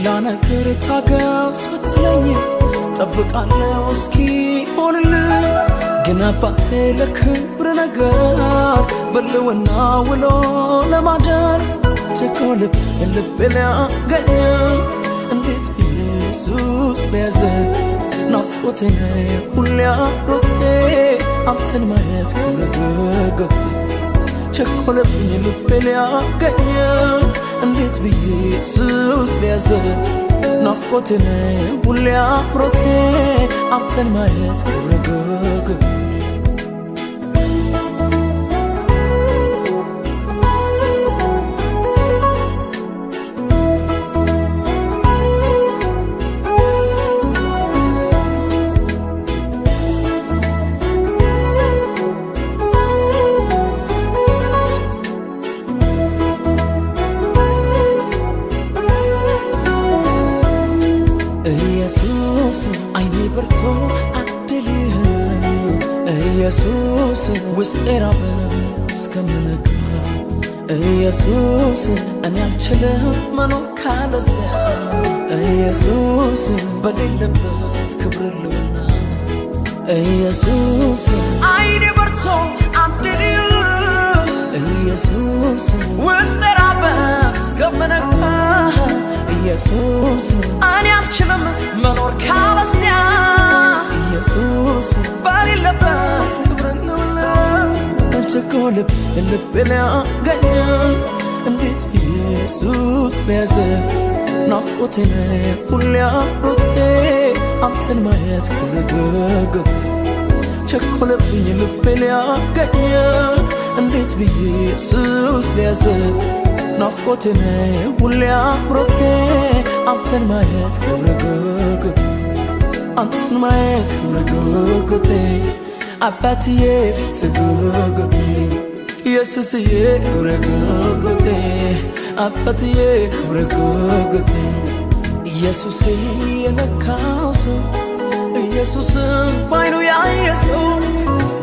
ለሌላ ነገር ታገስ ብትለኝ ጠብቃለሁ እስኪሆንልኝ። ግን አባቴ ለክብር ነገር በልውና ውሎ ለማደር ቸኮልብ ልቤ ሊያገኝ እንዴት ኢየሱስ ሊያዘ ናፍቆቴን ሁሌ አምሮቴ አንተን ማየት ክብረ ጉጉቴ ቸኮለብኝ ልቤ ሊያገኝ እንዴት ብዬ ኢየሱስ ሊያዘ ናፍቆቴን ሁሌ አምሮቴ አንተን ማየት ክብረ ጉጉቴ። ኢየሱስ አይኔ በርቶ አድልህ ኢየሱስ ውስጤ ራበ እስከምነካ ኢየሱስ እኔ አልችልም መኖር ካለዚያ ኢየሱስ በሌለበት ክብር ልውና ኢየሱስ አይኔ በርቶ አድልህ ኢየሱስ ውስጤ ራበ እስከምነካ ኢየሱስ እኔ አልችልም መኖር ካለዚያ ኢየሱስ በሌለበት ክብር ልውላ ቸኮልብ ልቤ ሊያገኝ እንዴት ኢየሱስ ሊያዘ ናፍቆቴን ሁሌ አምሮቴ አንተን ማየት ክብረ ጉጉቴ ቸኮለብኝ ልቤ ሊያገኝ እንዴት ብዬ ኢየሱስ ሊያዘ ናፍቆቴን ሁሌ አምሮቴ አንተን ማየት ክብረ ጉጉቴ አንተን ማየት ክብረ ጉጉቴ አባትዬ ፊት ጉጉቴ ኢየሱስዬ ክብረ ጉጉቴ አባትዬ ክብረ ጉጉቴ። ኢየሱሴ የነካው ሰው ኢየሱስን ባይኑ ያየ ሰው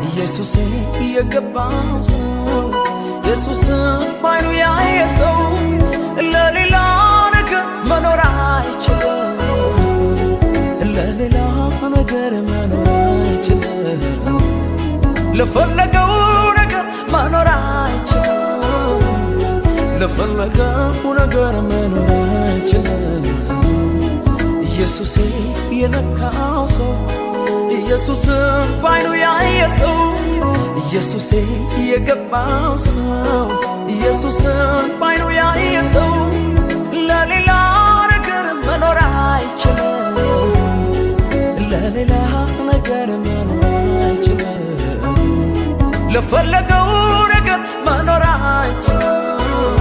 ኢየሱሴ የገባው ሰው ኢየሱስን ባይኑ ያየ ሰው ለሌላ ነገር መኖር አይችልም። ለሌላ ነገር መኖር አይችልም። ለፈለገው ነገር መኖር አይችልም። ለፈለገው ነገር መኖር አይችልም። ኢየሱሴ የነካው ሰው ኢየሱስን ባይኑ ያየ ሰው ኢየሱሴ የገባው ሰው ኢየሱስን ባይኑ ያየ ሰው ለሌላ ነገር መኖር አይችልም። ለሌላ ነገር መኖር አይችልም። ለፈለገው ነገር መኖር አይችልም።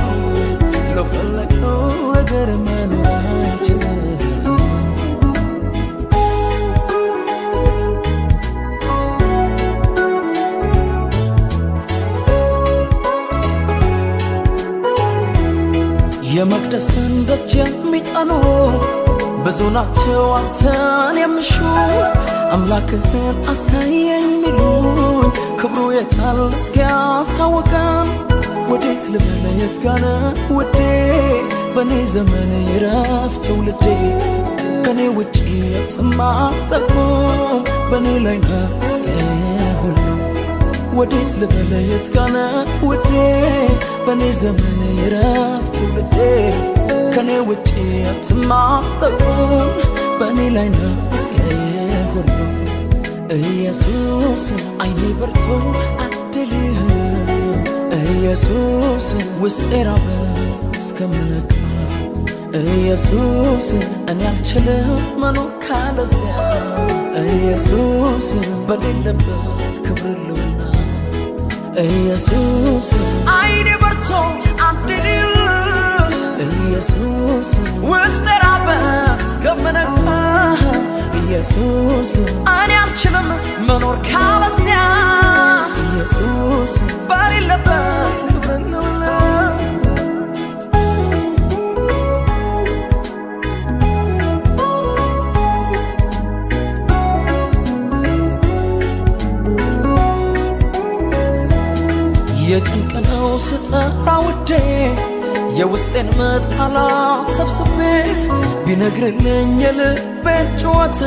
ለፈለገው ነገር መኖር አይችልም። የመቅደስን ደጅ የሚጠኑ ብዙ ናቸው አንተን የሚሹ አምላክህን አሳየኝ የሚሉኝ ክብሩ የታል እስኪያሳውቀን። ወዴት ልበል የት ጋ ነህ ውዴ? በእኔ ዘመን ይረፍ ትውልዴ ከኔ ውጪ የትም አትጠቁም በእኔ ላይ ነህ እስከ ሁሉ። ወዴት ልበል የት ጋ ነህ ውዴ? በእኔ ዘመን ይረፍ ትውልዴ ከኔ ውጪ የትም አትጠቁም በእኔ ላይ ነህ እስከ ሁሉ። ኢየሱስ አይኔ በርቶ አድልህ ኢየሱስ ውስጤ ራበ እስከምነካ ኢየሱስ እኔ አልችልም መኖር ካለዚያ ኢየሱስ በሌለበት ክብር ልውና ኢየሱስ አይኔ በርቶ አድልህ ኢየሱስ ውስጤ ራበ እስከምነካ ኢየሱስ እኔ አልችልም መኖር ካለዚያ ኢየሱስ በሌለበት ክብር ልውላ። የጭንቅ ነው ስጠራ ውዴ የውስጤን ምጥ ቃላት ሰብስቤ ቢነግርልኝ የልቤን ጩኸት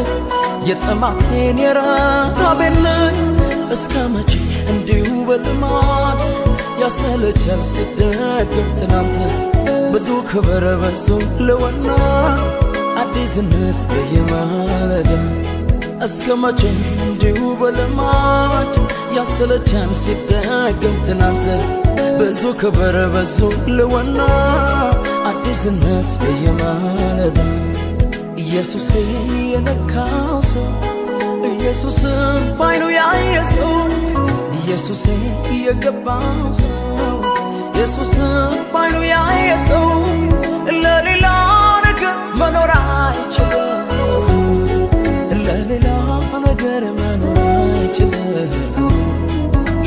የጥማቴን የረሃቤን ልክ። እስከ መቼ እንዲሁ በልማድ ያሰለቻል ሲደገም ትናንት? ብዙ ክብር፣ ብዙ ልወና፣ አዲስነት በየማለዳ። እስከ መቼ እንዲሁ በልማድ ያሰለቻል ሲደገም ትናንት? ብዙ ክብር፣ ብዙ ልወና፣ አዲስነት በየማለዳ። ኢየሱስ የነካው ሰው፣ ኢየሱስን ባይኑ ያየ ሰው፣ ኢየሱስ የገባው ሰው፣ ኢየሱስን ባይኑ ያየ ሰው ለሌላ ነገር መኖር አይችልም። ለሌላ ነገር መኖር አይችልም።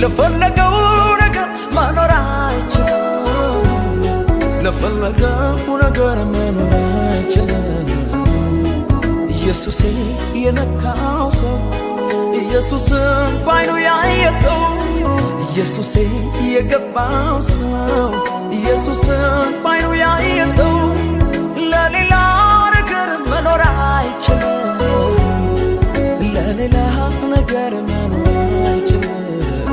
ለፈለገው ነገር መኖር አይችልም። ለፈለገው ነገር መኖር አይችልም። ኢየሱስ የነካው ሰው፣ ኢየሱስን ባይኑ ያየ ሰው፣ ኢየሱስ የገባው ሰው፣ ኢየሱስን ባይኑ ያየ ሰው ለሌላ ነገር መኖር አይችልም። ለሌላ ነገር መኖር አይችልም።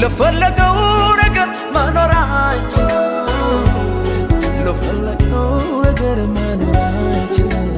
ለፈለገው ነገር መኖር አይችልም። ለፈለገው ነገር መኖር አይችልም።